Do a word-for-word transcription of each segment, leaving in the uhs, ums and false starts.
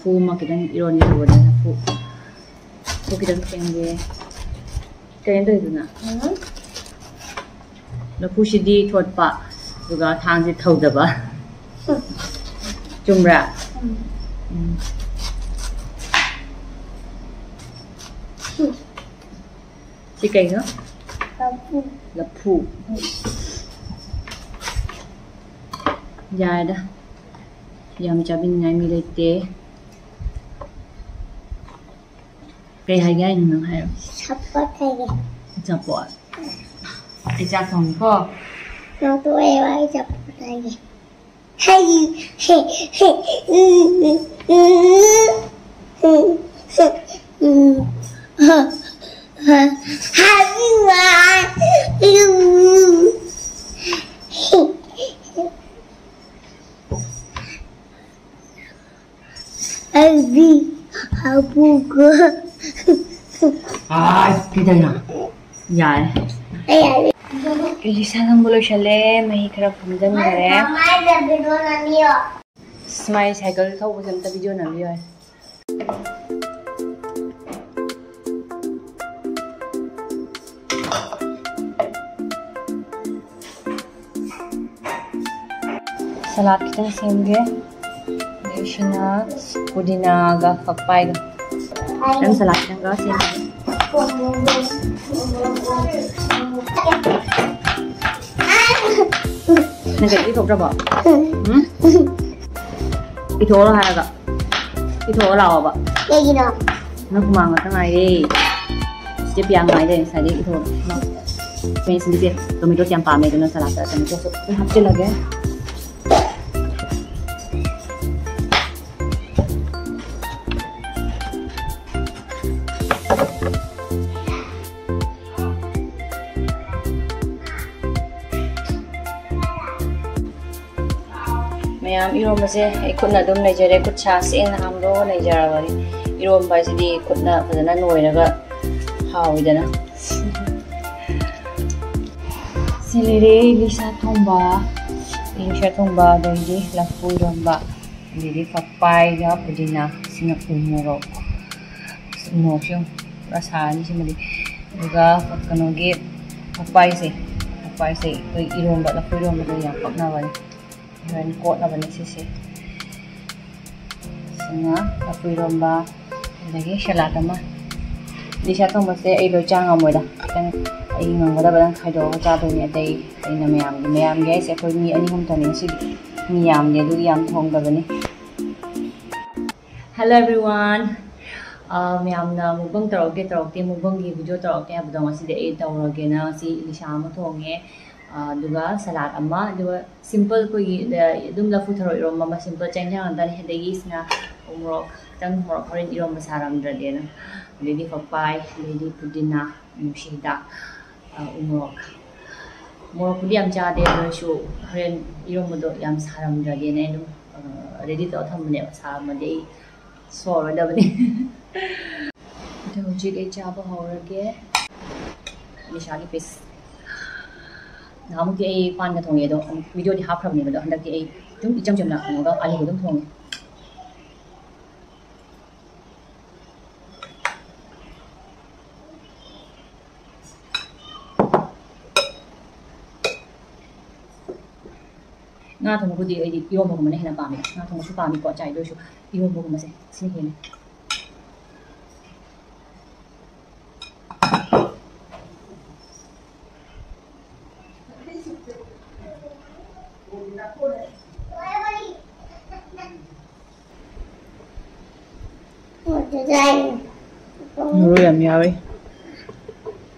ꯂꯐꯨ ꯑꯃ ꯈꯤꯇꯪ ꯏꯔꯣꯟꯒꯦ ꯇꯧꯕꯅꯦ꯫ ꯂꯐꯨ, ꯂꯐꯨ ꯈꯤꯇꯪ ꯁꯦꯝꯒꯦ꯫ ꯀꯩꯅꯣ ꯇꯧꯔꯤꯗꯨꯅ? ꯎꯝ꯫ ꯂꯐꯨꯁꯤꯗꯤ ꯊꯣꯠꯄ, ꯑꯗꯨꯒ ꯊꯥꯡꯁꯦ ꯊꯧꯗꯕ꯫ ꯆꯨꯝꯕ꯭ꯔꯥ? ꯎꯝ꯫ ꯎꯝ꯫ ꯁꯤ ꯀꯩꯅꯣ? ꯂꯐꯨ꯫ ꯂꯐꯨ꯫ ꯌꯥꯔꯦꯗ꯫ ꯌꯥꯝ ꯆꯥꯕꯤꯅꯤꯡꯉꯥꯏ ꯃꯤ ꯂꯩꯇꯦ꯫ ꯀꯩ ꯍꯥꯏꯒꯦ ꯍꯥꯏꯅꯣ ꯅꯪ ꯍꯥꯏꯔꯣ꯫ ꯑꯆꯥꯄꯣꯠ ꯍꯥꯏꯒꯦ꯫ ꯑꯆꯥꯄꯣꯠ꯫ ꯑꯩ ꯆꯥꯛ ꯊꯣꯡꯉꯤꯀꯣ꯫ ꯅꯪ ꯇꯣꯛꯑꯦꯕ, ꯑꯩ ꯑꯆꯥꯄꯣꯠ ꯍꯥꯏꯒꯦ꯫ ꯍꯩ, ꯍꯩ, ꯍꯩ, ꯎꯝ, ꯎꯝ, ꯎꯝ, ꯎꯝ, ꯎꯝ꯫ ꯍꯥꯏꯕꯤꯕ꯫ ꯎꯝ꯫ ꯑꯩꯗꯤ ꯍꯥꯄꯨꯒ꯫ ꯑꯥꯏ, ꯀꯩꯗꯧꯔꯤꯅꯣ? ꯌꯥꯔꯦ꯫ ꯑꯩ ꯌꯥꯔꯦ꯫ ꯏꯂꯤꯁꯥ ꯅꯪꯕꯨ ꯂꯣꯏꯁꯜꯂꯦ꯫ ꯃꯍꯤ ꯈꯔ ꯐꯨꯝꯖꯤꯟꯈ꯭ꯔꯦ꯫ ꯃꯃꯥꯏꯗ ꯚꯤꯗꯤꯑꯣ ꯅꯝꯕꯤꯌꯣ꯫ ꯑꯁ, ꯃꯥꯏ ꯁꯥꯏꯀꯜ ꯊꯧꯕꯁꯦ ꯑꯝꯇ ꯚꯤꯗꯤꯑꯣ ꯅꯝꯕꯤꯌꯣ ꯍꯥꯏ꯫ ꯁꯂꯥꯗ ꯈꯤꯇꯪ ꯁꯦꯝꯒꯦ꯫ ꯑꯗꯩ ꯁꯤꯅ ꯄꯨꯗꯤꯅꯥꯒ ꯐꯛꯄꯥꯏꯒ꯫ ꯅꯪ ꯁꯂꯥꯗ ꯈꯤꯇꯪꯒ ꯁꯦꯝꯒꯦ꯫ ꯅꯪ ꯀꯩꯗꯧ ꯏꯊꯣꯛꯇ꯭ꯔꯕꯣ? ꯎꯝ? ꯏꯊꯣꯛꯑꯣ ꯍꯥꯏꯔꯒ꯫ ꯏꯊꯣꯛꯑꯣ ꯂꯥꯛꯑꯣꯕ꯫ ꯀꯩꯒꯤꯅꯣ? ꯅꯪ ꯍꯨꯃꯥꯡ ꯉꯥꯛꯇ ꯉꯥꯏꯔꯦ꯫ ꯆꯦ ꯄꯤꯌꯥ ꯉꯥꯏ ꯂꯩꯔꯦ ꯉꯁꯥꯏꯗꯒꯤ ꯏꯊꯣꯛꯑꯣ꯫ ꯐ꯭ꯔꯦꯟꯁ, ꯁꯤꯗꯤ ꯇꯣꯃꯦꯇꯣꯁꯦ ꯌꯥꯝ ꯄꯥꯝꯃꯦ, ꯑꯗꯨꯅ ꯁꯂꯥꯗꯇ ꯇꯣꯃꯦꯇꯣꯁꯨ ꯑꯗꯨꯝ ꯍꯥꯞꯆꯤꯜꯂꯒꯦ꯫ ꯃꯌꯥꯝ, ꯏꯔꯣꯝꯕꯁꯦ ꯑꯩ ꯈꯨꯠꯅ ꯑꯗꯨꯝ ꯅꯩꯖꯔꯦ꯫ ꯈꯨꯠ ꯁꯥ ꯁꯦꯡꯅ ꯍꯥꯝꯗꯣꯛꯑꯒ ꯅꯩꯖꯔꯕꯅꯤ꯫ ꯏꯔꯣꯝꯕ ꯍꯥꯏꯁꯤꯗꯤ ꯈꯨꯠꯅ ꯐꯖꯅ ꯅꯣꯏꯔꯒ ꯍꯥꯎꯋꯤꯗꯅ꯫ ꯁꯤ ꯂꯩꯔꯦ ꯏꯂꯤꯁꯥ ꯊꯣꯡꯕ, ꯏꯂꯤꯁꯥ ꯊꯣꯡꯕ, ꯑꯗꯩꯗꯤ ꯂꯐꯨ ꯏꯔꯣꯝꯕ꯫ ꯑꯗꯩꯗꯤ ꯐꯛꯄꯥꯏꯒ ꯄꯨꯗꯤꯅꯥ, ꯁꯤꯅ ꯎ ꯃꯣꯔꯣꯛ꯫ ꯎ ꯃꯣꯔꯣꯛꯁꯦ ꯌꯦꯡꯉꯨ, ꯄꯨꯔꯥ ꯁꯥꯔꯅꯤ ꯁꯤꯃꯗꯤ꯫ ꯑꯗꯨꯒ ꯀꯩꯅꯣꯒꯤ ꯐꯛꯄꯥꯏꯁꯦ, ꯐꯛꯄꯥꯏꯁꯦ ꯑꯩꯈꯣꯏ ꯏꯔꯣꯝꯕ, ꯂꯐꯨ ꯏꯔꯣꯝꯕꯗ ꯌꯥꯝ ꯄꯛꯅꯕꯅꯦ꯫ ꯍꯣꯔꯦꯟ ꯀꯣꯠꯅꯕꯅꯦ ꯁꯤꯁꯦ꯫ ꯁꯤꯅ ꯂꯐꯨ ꯏꯔꯣꯝꯕ, ꯑꯗꯒꯤ ꯁꯂꯥꯗ ꯑꯃ꯫ ꯏꯂꯤꯁꯥ ꯊꯣꯡꯕꯁꯦ ꯑꯩ ꯂꯣꯏ ꯆꯥ ꯉꯝꯃꯣꯏꯗ, ꯈꯤꯇꯪ ꯑꯩ ꯉꯝꯒꯗꯕꯗꯪ ꯈꯥꯏꯗꯣꯛꯑꯒ ꯆꯥꯗꯣꯏꯅꯦ꯫ ꯑꯇꯩ ꯑꯩꯅ ꯃꯌꯥꯝꯒꯤ, ꯃꯌꯥꯝꯒꯤ ꯍꯥꯏꯁꯦ ꯑꯩꯈꯣꯏ ꯃꯤ ꯑꯅꯤ ꯑꯍꯨꯝ ꯊꯣꯡꯉꯦ ꯉꯁꯤꯗꯤ꯫ ꯃꯤ ꯌꯥꯝꯗꯦ, ꯑꯗꯨꯒꯤ ꯌꯥꯝ ꯊꯣꯡꯗꯕꯅꯤ꯫ Hello everyone. ꯑ, ꯃꯌꯥꯝꯅ mukbang ꯇꯧꯔꯛꯀꯦ ꯇꯧꯔꯛꯀꯦ, mukbangꯒꯤ video ꯇꯧꯔꯛꯀꯦ ꯍꯥꯏꯕꯗꯣ ꯉꯁꯤꯗꯤ ꯑꯩ ꯇꯧꯔꯒꯦꯅ ꯉꯁꯤ ꯏꯂꯤꯁꯥ ꯑꯃ ꯊꯣꯡꯉꯦ꯫ ꯑ, ꯑꯗꯨꯒ ꯁꯂꯥꯗ ꯑꯃ, ꯑꯗꯨꯒ simple ꯑꯩꯈꯣꯏꯒꯤ, ꯑ, ꯑꯗꯨꯝ ꯂꯐꯨ ꯊꯔꯣ ꯏꯔꯣꯝꯕ ꯑꯃ, simple ꯆꯥꯛ ꯏꯟꯖꯥꯡ ꯉꯥꯛꯇꯅꯤ꯫ ꯑꯗꯒꯤ ꯁꯤꯅ ꯎ ꯃꯣꯔꯣꯛ ꯈꯤꯇꯪ, ꯃꯣꯔꯣꯛ ꯍꯣꯔꯦꯟ ꯏꯔꯣꯝꯕ ꯁꯥꯔꯝꯗ꯭ꯔꯗꯤꯅ꯫ ꯑꯗꯩꯗꯤ ꯐꯛꯄꯥꯏ, ꯑꯗꯩꯗꯤ ꯄꯨꯗꯤꯅꯥ, ꯅꯨꯡꯁꯤ ꯍꯤꯗꯥꯛ, ꯑ, ꯎ ꯃꯣꯔꯣꯛ꯫ ꯃꯣꯔꯣꯛꯄꯨꯗꯤ ꯌꯥꯝ ꯆꯥꯗꯦ, ꯑꯗꯨ ꯑꯣꯏꯔꯁꯨ ꯍꯣꯔꯦꯟ ꯏꯔꯣꯝꯕꯗꯣ ꯌꯥꯝ ꯁꯥꯔꯝꯗ꯭ꯔꯗꯤꯅ ꯑꯩ ꯑꯗꯨꯝ, ꯑ, ready ꯇꯧꯔ ꯊꯝꯕꯅꯦꯕ꯫ ꯁꯥꯔꯝꯃꯗꯤ ꯑꯩ ꯁꯣꯔꯣꯏꯗꯕꯅꯤ꯫ ꯑꯗꯣ ꯍꯧꯖꯤꯛ ꯑꯩ ꯆꯥꯕ ꯍꯧꯔꯒꯦ꯫ ꯏꯂꯤꯁꯥꯒꯤ piece꯫ ꯅꯍꯥꯟꯃꯨꯛꯇꯤ ꯑꯩ ꯄꯥꯟꯒ ꯊꯣꯡꯉꯦ, ꯑꯗꯣ ꯑꯃꯨꯛ videoꯗꯤ ꯍꯥꯞꯈ꯭ꯔꯕꯅꯦꯕ, ꯑꯗꯣ ꯍꯟꯗꯛꯇꯤ ꯑꯩ ꯑꯗꯨꯝ ꯏꯆꯝ ꯆꯝꯅ ꯀꯩꯅꯣꯒ ꯑꯂꯨꯒ ꯑꯗꯨꯝ ꯊꯣꯡꯉꯦ꯫ ꯉꯥ ꯊꯣꯡꯕꯕꯨꯗꯤ ꯑꯩꯗꯤ ꯏꯔꯣꯝꯕꯒꯨꯝꯕꯅ ꯍꯦꯟꯅ ꯄꯥꯝꯃꯦ꯫ ꯉꯥ ꯊꯣꯡꯕꯁꯨ ꯄꯥꯝꯃꯤꯀꯣ, ꯆꯥꯏ, ꯑꯗꯨ ꯑꯣꯏꯔꯁꯨ ꯏꯔꯣꯝꯕꯒꯨꯝꯕꯁꯦ ꯁꯤꯅ ꯍꯦꯜꯂꯦ꯫ ꯃꯔꯨ ꯌꯥꯝ ꯌꯥꯎꯋꯤ꯫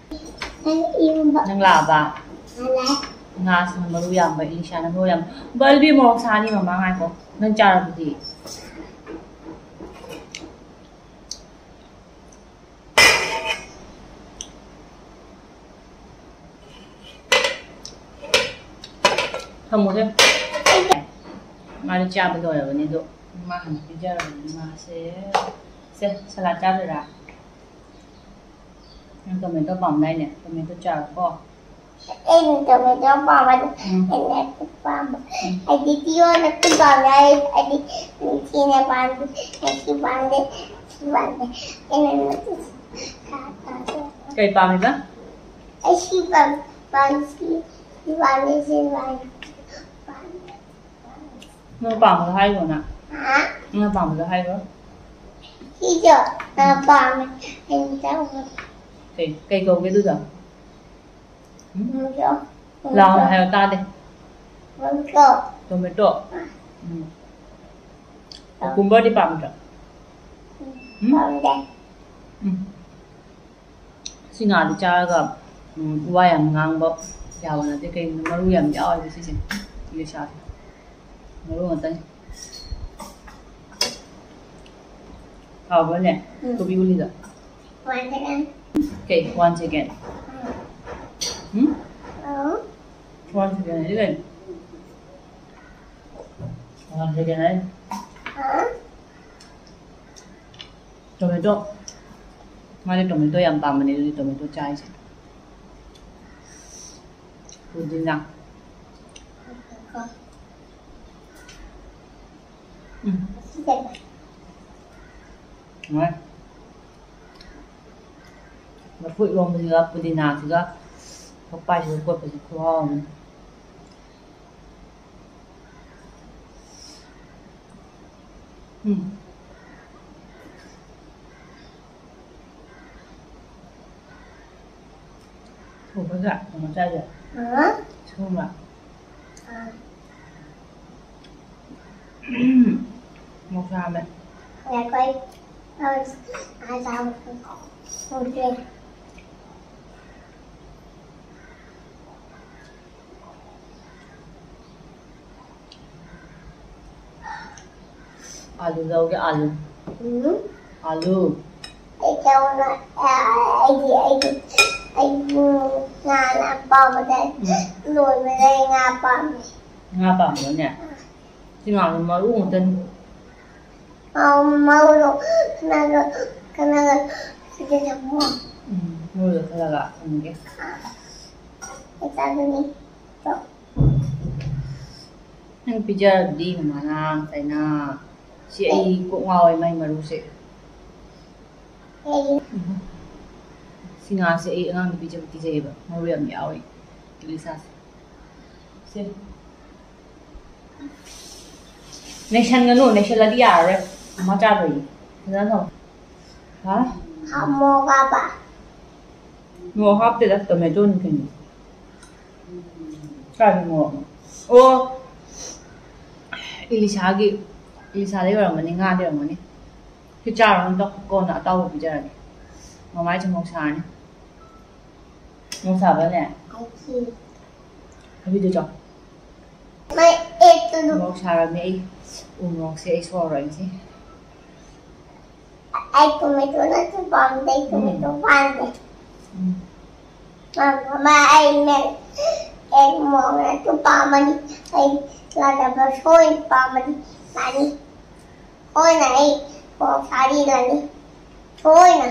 ꯅꯪ ꯂꯥꯛꯑꯕ? ꯉꯥꯁꯤꯅ ꯃꯔꯨ ꯌꯥꯝꯕ, ꯏꯂꯤꯁꯥꯅ ꯃꯔꯨ ꯌꯥꯝꯕ꯫ ꯕꯜꯕꯤ, ꯃꯣꯔꯣꯛ ꯁꯥꯅꯤ ꯃꯃꯥ, ꯉꯥꯏꯈꯣ꯫ ꯅꯪ ꯆꯥꯔꯕꯗꯤ? ꯊꯝꯃꯣꯁꯦ꯫ ꯃꯥꯗꯤ ꯆꯥꯕ ꯂꯣꯏꯔꯕꯅꯤ, ꯑꯗꯣ ꯃꯥ ꯍꯥꯟꯅ ꯄꯤꯖꯔꯕꯅꯤ ꯃꯥꯁꯦ꯫ ꯁꯦ, ꯁꯂꯥꯗ ꯆꯥꯗꯣꯏꯔꯥ? ꯅꯪ tomato ꯄꯥꯝꯗꯥꯏꯅꯦ? Tomato ꯆꯥꯔꯣꯀꯣ꯫ ꯑꯩꯅ ꯇꯣꯃꯦꯇꯣ ꯄꯥꯝꯕꯗꯤ ꯎꯝ꯫ ꯑꯩꯅ ꯑꯗꯨ ꯄꯥꯝꯕ꯫ ꯎꯝ꯫ ꯑꯩꯗꯤ ꯄꯤꯌꯣꯔ ꯑꯗꯨ ꯄꯥꯝꯃꯦ꯫ ꯑꯩ, ꯑꯩꯗꯤ ꯅꯤꯡꯊꯤꯅ ꯄꯥꯝꯗꯦ꯫ ꯑꯩ ꯁꯤ ꯄꯥꯝꯗꯦ, ꯁꯤ ꯄꯥꯝꯗꯦ꯫ ꯑꯩꯅ ꯅꯣꯇꯤꯁ ꯀꯥ ꯇꯥꯗꯦ꯫ ꯀꯩ ꯄꯥꯝꯃꯤꯕ? ꯑꯩ ꯁꯤ ꯄꯥꯝ-, ꯄꯥꯝ-, ꯁꯤ, ꯁꯤ ꯄꯥꯝꯗꯦ, ꯁꯤ ꯄꯥꯝꯗꯦ꯫ ꯅꯪ ꯄꯥꯝꯕꯗꯣ ꯍꯥꯏꯈꯣ ꯅꯪ꯫ ꯍꯥ? ꯅꯪ ꯄꯥꯝꯕꯗꯣ ꯍꯥꯏꯈꯣ꯫ ꯁꯤꯁꯨ ꯅꯪ ꯄꯥꯝꯃꯦ꯫ ꯑꯩꯅ ꯆꯥꯎꯕ꯫ ꯀꯩ, ꯀꯩ ꯀꯧꯒꯦ ꯑꯗꯨꯗꯣ? ꯎꯝ? ꯇꯣꯃꯦꯇꯣ꯫ ꯂꯥꯎꯅ ꯍꯥꯏꯌꯣ ꯇꯥꯗꯦ꯫ ꯇꯣꯃꯦꯇꯣ꯫ ꯇꯣꯃꯦꯇꯣ? ꯎꯝ꯫ ꯀꯨꯀꯨꯝꯕꯔꯗꯤ ꯄꯥꯝꯗ꯭ꯔꯣ? ꯎꯝ? ꯄꯥꯝꯗꯦ꯫ ꯎꯝ꯫ ꯁꯤ ꯉꯥꯗꯤ ꯆꯥꯔꯒ, ꯎꯝ, ꯋꯥ ꯌꯥꯝ ꯉꯥꯡꯕ ꯌꯥꯕ ꯅꯠꯇꯦ꯫ ꯀꯩꯒꯤꯅꯣ? ꯃꯔꯨ ꯌꯥꯝ ꯌꯥꯎꯋꯦꯕ ꯁꯤꯁꯦ꯫ ꯏꯂꯤꯁꯥꯁꯦ꯫ ꯃꯔꯨ ꯉꯥꯛꯇꯅꯤ꯫ ꯍꯥꯎꯕ꯭ꯔꯅꯦ? ꯎꯝ꯫ ꯀꯣꯕꯤ ꯎꯂꯤꯗꯣ? One second. ꯀꯩ? One second? ꯎꯝ꯫ ꯎꯝ? ꯑꯣ꯫ One second ꯍꯥꯏꯗꯤ ꯀꯩꯅꯣ? One second ꯍꯥꯏꯗꯤ? ꯍꯥ? ꯇꯣꯃꯦꯇꯣ꯫ ꯃꯥꯗꯤ ꯇꯣꯃꯦꯇꯣ ꯌꯥꯝ ꯄꯥꯝꯕꯅꯦ, ꯑꯗꯨꯗꯤ ꯇꯣꯃꯦꯇꯣ ꯆꯥꯏꯁꯦ꯫ ꯄꯨꯗꯤꯅꯥ꯫ ꯎꯝ꯫ ꯅꯨꯡꯉꯥꯏ꯫ ꯂꯐꯨ ꯏꯔꯣꯝꯕꯁꯤꯒ ꯄꯨꯗꯤꯅꯥꯁꯤꯒ ꯄꯛꯄꯥꯏꯁꯤꯒ ꯀꯣꯠꯄꯁꯤ ꯈꯨꯍꯥꯎ ꯑꯃꯅꯤ꯫ ꯎꯝ꯫ ꯊꯣꯡꯕꯒ ꯀꯩꯅꯣ ꯆꯥꯏꯁꯦ? ꯍꯥ? ꯁꯤꯒꯨꯝꯕ꯫ ꯑꯥ꯫ ꯃꯣꯔꯣꯛ ꯁꯥꯕꯅꯦ꯫ ꯉꯥꯏꯈꯣ, ꯑꯩ, ꯑ, ꯑ, ꯆꯥꯕ ꯐꯪꯗ꯭ꯔꯦ꯫ ꯑꯥꯂꯨ ꯂꯧꯒꯦ, ꯑꯥꯂꯨ꯫ ꯎꯝ? ꯑꯥꯂꯨ꯫ ꯑꯩ ꯆꯥꯎꯅ-, ꯑ-, ꯑꯩꯗꯤ, ꯑꯩꯗꯤ, ꯑꯩꯗꯤ ꯉꯥꯅ ꯑꯄꯥꯝꯕꯗ ꯎꯝ꯫ ꯂꯣꯏꯕꯗ ꯑꯩ ꯉꯥ ꯄꯥꯝꯃꯦ꯫ ꯉꯥ ꯄꯥꯝꯕ꯭ꯔꯣꯅꯦ? ꯁꯤ ꯉꯥꯗꯣ ꯃꯔꯨ ꯉꯥꯛꯇꯅꯤ꯫ ꯑꯧ, ꯃꯔꯨꯗꯣ ꯈꯜꯂꯒ, ꯈꯜꯂꯒ ꯁꯤꯗ ꯊꯝꯃꯣ꯫ ꯎꯝ, ꯃꯔꯨꯗꯣ ꯈꯜꯂꯒ ꯊꯝꯒꯦ꯫ ꯆꯥꯗꯣꯏꯅꯤ꯫ ꯅꯪ ꯄꯤꯖꯔꯗꯤ ꯃꯃꯥꯅ ꯀꯩꯅ꯫ ꯁꯤ ꯑꯩ ꯀꯣꯛ ꯉꯥꯎꯋꯦ ꯃꯥꯏ ꯃꯔꯨꯁꯦ꯫ ꯁꯤ ꯉꯥꯁꯦ ꯑꯩ ꯑꯉꯥꯡꯗ ꯄꯤꯖꯕ ꯀꯤꯖꯩꯌꯦꯕ, ꯃꯔꯨ ꯌꯥꯝ ꯌꯥꯎꯋꯦ ꯏꯂꯤꯁꯥꯁꯦ꯫ ꯁꯦ꯫ ꯅꯩꯁꯟꯒꯅꯨ, ꯅꯩꯁꯜꯂꯗꯤ ꯌꯥꯔꯔꯣꯏ꯫ ꯃꯃꯥ ꯆꯥꯗꯣꯏꯅꯤ꯫ ꯐꯖꯅ ꯊꯝꯃꯣ꯫ ꯍꯥ? ꯍꯥꯞꯄꯣ ꯕꯥꯕꯥ꯫ ꯃꯣꯔꯣꯛ ꯍꯥꯞꯇꯦꯗ, ꯇꯣꯃꯦꯇꯣꯅꯤ ꯀꯩꯅꯣ꯫ ꯀꯥꯏꯗ ꯃꯣꯔꯣꯛꯅꯣ? ꯑꯣ! ꯏꯂꯤꯁꯥꯒꯤ, ꯏꯂꯤꯁꯥꯗꯩ ꯑꯣꯏꯔꯝꯒꯅꯤ, ꯉꯥꯗꯩ ꯑꯣꯏꯔꯝꯒꯅꯤ꯫ ꯁꯤ ꯆꯥꯔꯣ ꯑꯝꯇ, ꯀꯣꯟꯅ ꯑꯇꯥꯎꯕ ꯄꯤꯖꯔꯒꯦ꯫ ꯃꯃꯥꯏ ꯆꯨꯝꯃꯣꯛ ꯁꯥꯔꯅꯤ꯫ ꯃꯣꯔꯣꯛ ꯁꯥꯕ꯭ꯔꯅꯦ? ꯍꯥꯏꯕꯤꯗꯨ ꯆꯥꯎ꯫ ꯃꯣꯔꯣꯛ ꯁꯥꯔꯝꯃꯦ ꯑꯩ꯫ ꯎ ꯃꯣꯔꯣꯛꯁꯦ ꯑꯩ ꯁꯣꯔꯔꯣꯏ ꯉꯁꯤ꯫ ꯑꯩ ꯇꯣꯃꯦꯇꯣꯅꯁꯨ ꯄꯥꯝꯗꯦ, ꯑꯩ ꯇꯣꯃꯦꯇꯣ ꯎꯝ꯫ ꯄꯥꯝꯗꯦ꯫ ꯎꯝ꯫ ꯃꯥ-, ꯃꯃꯥ, ꯑꯩ ꯃꯦꯠ-, ꯑꯩ ꯃꯣꯔꯣꯛꯅꯁꯨ ꯄꯥꯝꯃꯗꯤ, ꯑꯩ ꯂꯥꯗꯕ ꯁꯣꯏ ꯄꯥꯝꯃꯗꯤ ꯌꯥꯅꯤ꯫ ꯁꯣꯏꯅ ꯑꯩ ꯃꯣꯔꯣꯛ ꯁꯥꯔꯤꯔꯅꯤ꯫ ꯁꯣꯏꯅ꯫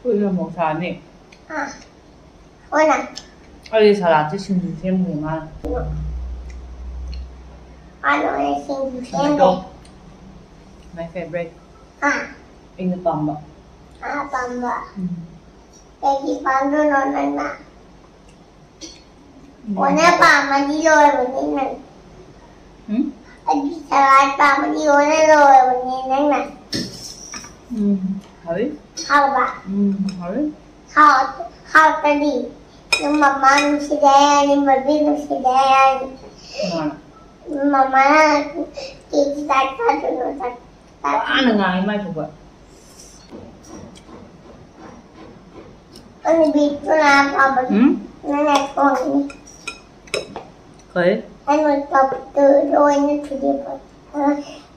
ꯁꯣꯏꯅ ꯃꯣꯔꯣꯛ ꯁꯥꯔꯅꯤ꯫ ꯑꯥ꯫ ꯁꯣꯏꯅ꯫ ꯑꯩꯗꯤ ꯁꯂꯥꯠꯁꯦ ꯁꯤꯡꯖꯨ ꯁꯦꯝꯒꯦ ꯃꯥꯅ꯫ ꯃꯥꯅ ꯑꯣꯏꯅ ꯁꯤꯡꯖꯨ ꯁꯦꯝꯒꯦ꯫ ꯇꯣꯃꯦꯇꯣ꯫ My favorite꯫ ꯑꯥ꯫ ꯑꯩꯅ ꯄꯥꯝꯕ꯫ ꯑꯥ, ꯄꯥꯝꯕ꯫ ꯎꯝ꯫ ꯀꯩꯒꯤ ꯄꯥꯝꯗꯣꯏꯅꯣ ꯅꯪꯅ? ꯎꯝ꯫ ꯑꯣꯅ ꯄꯥꯝꯃꯗꯤ ꯂꯣꯏꯔꯕꯅꯤ ꯅꯪ꯫ ꯎꯝ? ꯑꯩꯒꯤ ꯁꯂꯥꯠ ꯄꯥꯝꯃꯗꯤ ꯑꯣꯅ ꯂꯣꯏꯔꯕꯅꯤ ꯅꯪꯅ꯫ ꯎꯝ, ꯍꯥꯎꯋꯤ꯫ ꯍꯥꯎꯕ? ꯎꯝ, ꯍꯥꯎꯋꯤ꯫ ꯍꯥꯎ-, ꯍꯥꯎꯇ꯭ꯔꯗꯤ ꯅꯪ ꯃꯃꯥ ꯅꯨꯡꯁꯤꯗꯦ ꯍꯥꯏꯔꯅꯤ, ꯕꯕꯤ ꯅꯨꯡꯁꯤꯗꯦ ꯍꯥꯏꯔꯅꯤ꯫ ꯀꯅꯥꯅ? ꯃꯃꯥꯅ ꯀꯦꯖꯤ ꯆꯥꯛ ꯆꯥꯗꯣꯏꯅꯣ, ꯆꯥꯛ ꯋꯥꯅ ꯉꯥꯡꯉꯤ ꯃꯥꯏ ꯊꯣꯛꯄ꯫ ꯑꯗꯨꯗꯤ ꯆꯨꯔꯥ ꯐꯥꯕꯗꯤ ꯎꯝ? ꯅꯪꯅ ꯊꯣꯡꯉꯤ꯫ ꯀꯩ? ꯑꯩꯅ ꯇꯞꯇꯨ ꯂꯣꯏꯅ ꯊꯨꯗꯦꯛꯄ-, ꯑ,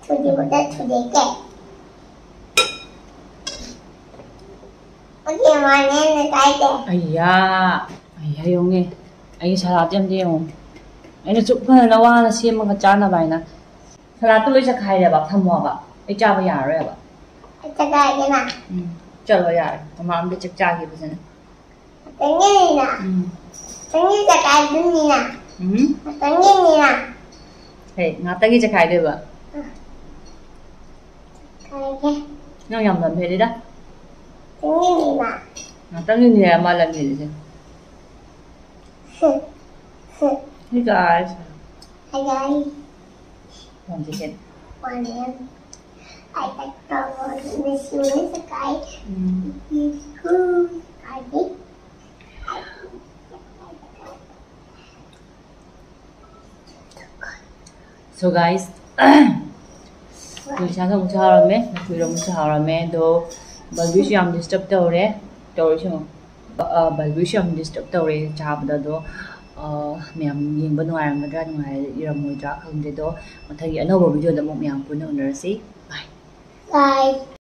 ꯊꯨꯗꯦꯛꯄꯗ ꯊꯨꯗꯦꯛꯀꯦ꯫ ꯑꯣꯀꯦ, ꯃꯥꯅꯦ, ꯑꯩꯅ ꯀꯥꯏꯗꯦ꯫ ꯑꯩꯌꯥ, ꯑꯩꯌꯥ, ꯌꯦꯡꯉꯨꯅꯦ꯫ ꯑꯩꯒꯤ ꯁꯂꯥꯠꯇꯤ ꯑꯝꯇ ꯌꯦꯡꯉꯨ꯫ ꯑꯩꯅ ꯁꯨꯛ ꯐꯖꯅ ꯋꯥꯅ ꯁꯦꯝꯃꯒ ꯆꯥꯅꯕ ꯍꯥꯏꯅ꯫ ꯁꯂꯥꯠꯇꯨ ꯂꯣꯏ ꯆꯠꯈꯥꯏꯔꯦꯕ, ꯊꯝꯃꯣꯕ꯫ ꯑꯩ ꯆꯥꯕ ꯌꯥꯔꯔꯣꯏꯕ꯫ ꯑꯩ ꯆꯠꯈꯥꯏꯒꯦꯅ꯫ ꯎꯝ, ꯆꯠꯂꯣ ꯌꯥꯔꯦ꯫ ꯃꯃꯥ ꯑꯝꯇ ꯆꯥꯛ ꯆꯥꯒꯦ ꯐꯖꯅ꯫ ꯆꯠꯅꯤꯡꯉꯤꯅ꯫ ꯎꯝ꯫ ꯆꯪꯉꯤ ꯆꯈꯥꯏꯗꯣꯏꯅꯤꯅ꯫ ꯎꯝ꯫ ꯆꯪꯉꯤꯅꯤꯅ꯫ ꯍꯦ, ꯉꯥꯛꯇꯪꯒꯤ ꯆꯈꯥꯏꯗꯣꯏꯕ꯫ ꯆꯈꯥꯏꯒꯦ꯫ ꯅꯪ ꯌꯥꯝ ꯂꯝ ꯍꯦꯜꯂꯤꯗ꯫ ꯆꯪꯉꯤꯅꯤꯅ꯫ ꯉꯥꯛꯇꯪꯒꯤꯅꯦ ꯃꯥ ꯂꯝ ꯍꯦꯜꯂꯤꯁꯦ꯫ Hey guys. Hi guys. One second. One second. I like the word Miss Miss guy. Mm. It's cool. I think. So guys, ꯑꯩꯈꯣꯏ ꯏꯟꯁꯥꯡꯁꯨ ꯑꯃꯨꯛꯁꯨ ꯍꯥꯎꯔꯝꯃꯦ, ꯂꯐꯨ ꯏꯔꯣꯝꯕꯁꯨ ꯍꯥꯎꯔꯝꯃꯦ꯫ ꯑꯗꯣ ꯕꯜꯕꯤꯁꯨ ꯌꯥꯝ disturb ꯇꯧꯔꯦ, ꯇꯧꯔꯤꯁꯤ ꯌꯦꯡꯉꯣ꯫ ꯑ, ꯕꯜꯕꯤꯁꯨ ꯌꯥꯝ disturb ꯇꯧꯔꯦ ꯆꯥꯕꯗ꯫ ꯑꯗꯣ, ꯑ, ꯃꯌꯥꯝ ꯌꯦꯡꯕ ꯅꯨꯡꯉꯥꯏꯔꯝꯒꯗ꯭ꯔꯥ ꯅꯨꯡꯉꯥꯏꯔꯝꯃꯣꯏꯗ꯭ꯔꯥ ꯈꯪꯗꯦ꯫ ꯑꯗꯣ ꯃꯊꯪꯒꯤ ꯑꯅꯧꯕ video ꯗ ꯑꯃꯨꯛ ꯃꯌꯥꯝ ꯄꯨꯟꯅ ꯎꯅꯔꯁꯤ꯫ Bye. Bye.